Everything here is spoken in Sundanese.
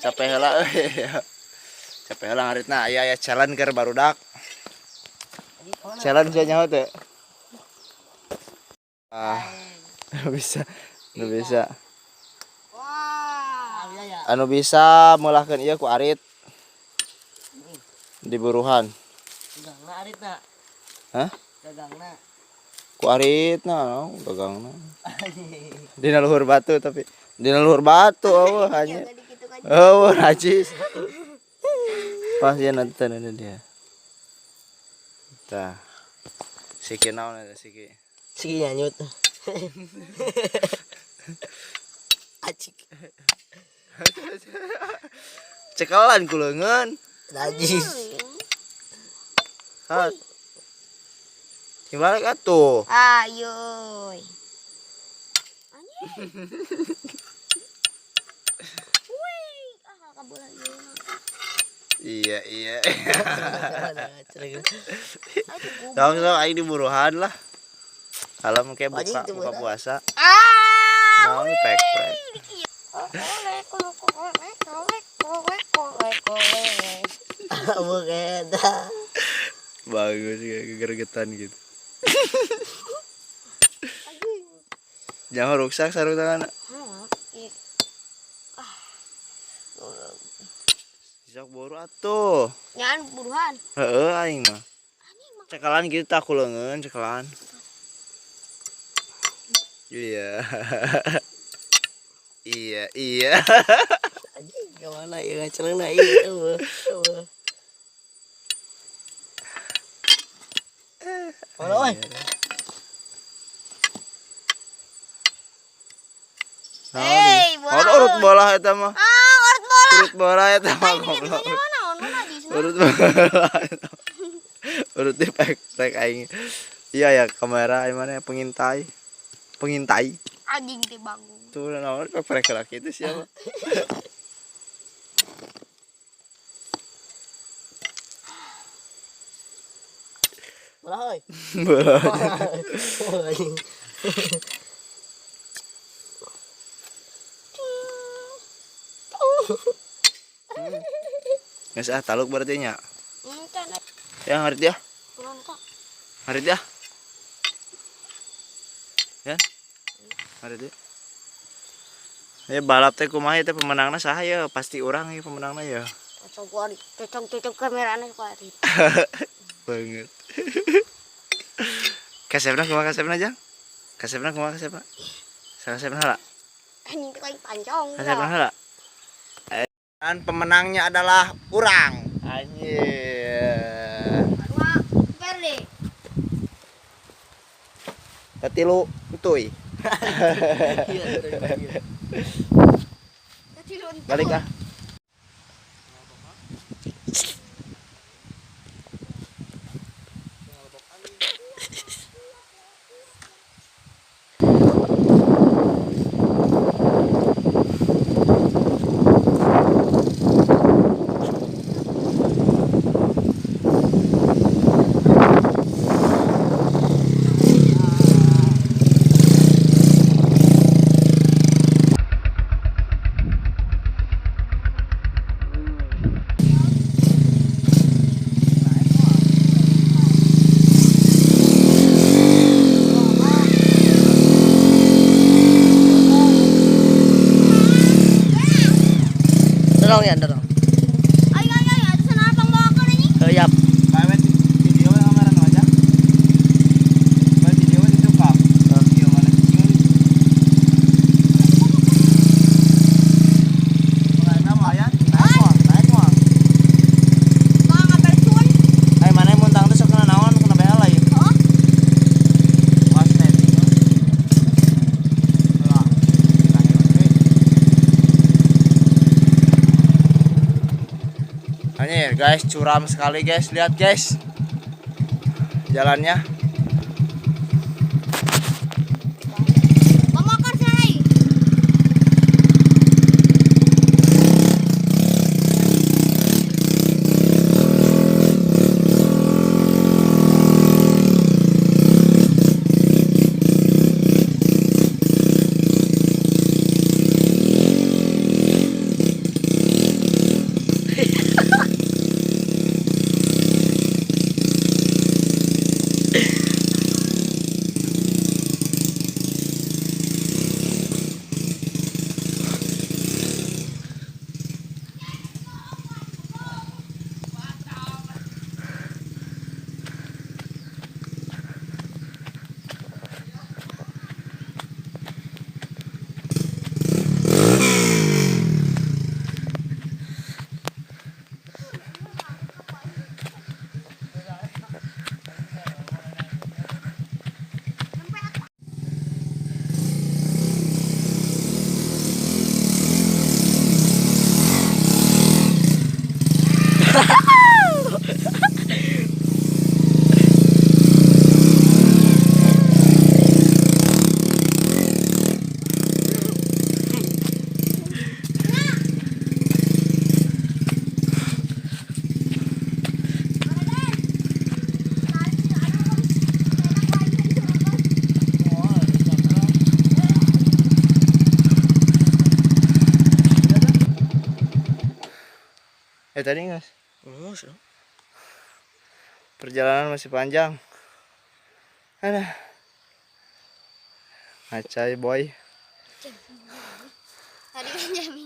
Capek heula euy. Capek heula ngaritna aya aya challenge keur barudak. Challenge sia nyaho teu? Ah, bisa. Nu bisa. Wah. Anu bisa meulahkeun ieu ku arit. Di buruhan. Gagangna aritna. Hah? Gagangna. Ku aritna, gagangna. Dina luhur batu tapi dina luhur batu eueuh hanya. Eueuh najis. Pas ya nonton ini dia. Tah. Siki naon eta siki? Siki nyanyut. Acik. Cekelan ku leungeun. Najis. Hat. Dibalik atuh. Ayo. Wih, ah kabur lagi. Iya, iya. Dong, sok aing diburuhan lah. Kalau mungkin buka buka puasa. Ah, Mau pek pek. Bagus kayak gegergetan gitu. Jangan rusak sarung tangan. Sok buru atuh. Jangan buruhan. Heeh aing mah. Cekelan gitu tak leungeun cekelan. Iya. Iya, iya. Anjing kemana ya ngacelengna ieu eueuh. Eueuh. Mana oi? Hey, bola. Oh, urut bola eta mah. Ah, urut bola. Urut bola eta mah goblok. Urut bola. Urut di pek aing. Iya ya kamera aing mana pengintai. Pengintai. Anjing teh bangun. Tuh naon pek laki itu siapa? Bola oi. Bola. Anjing. Geus ah taluk berarti nya. Ya ngarit ya. Ngarit ya. Ya. Ngarit ya. Ya balap teh kumaha teh pemenangna saha ya? Pasti urang ya pemenangna ya. Cocok kamerana ku arit. Banget. Kasepna kumaha kasepna jang? Kasepna kumaha kasepna? Kasepna heula. Anjing teh paling pancong. Kasepna heula. Dan pemenangnya adalah urang. Anjir. Verde. Katilu utuy. Balik ah. Dorong ya, dorong. Ayo ayo ayo, sana pang bawa ka anjing. Siap. Video kamera aja. Video itu pak. Video mana sih? Naik mah. Bang ngapercun. Ayo mana yang muntang tuh sok kena naon kena behel lagi. Oh. Was netting. Lah. Anjir guys, curam sekali guys, lihat guys. Jalannya. Makan sana. Eh, tadi nggak? Ngus. Perjalanan masih panjang. Ada. Ngacai, boy. Tadi kan Jami.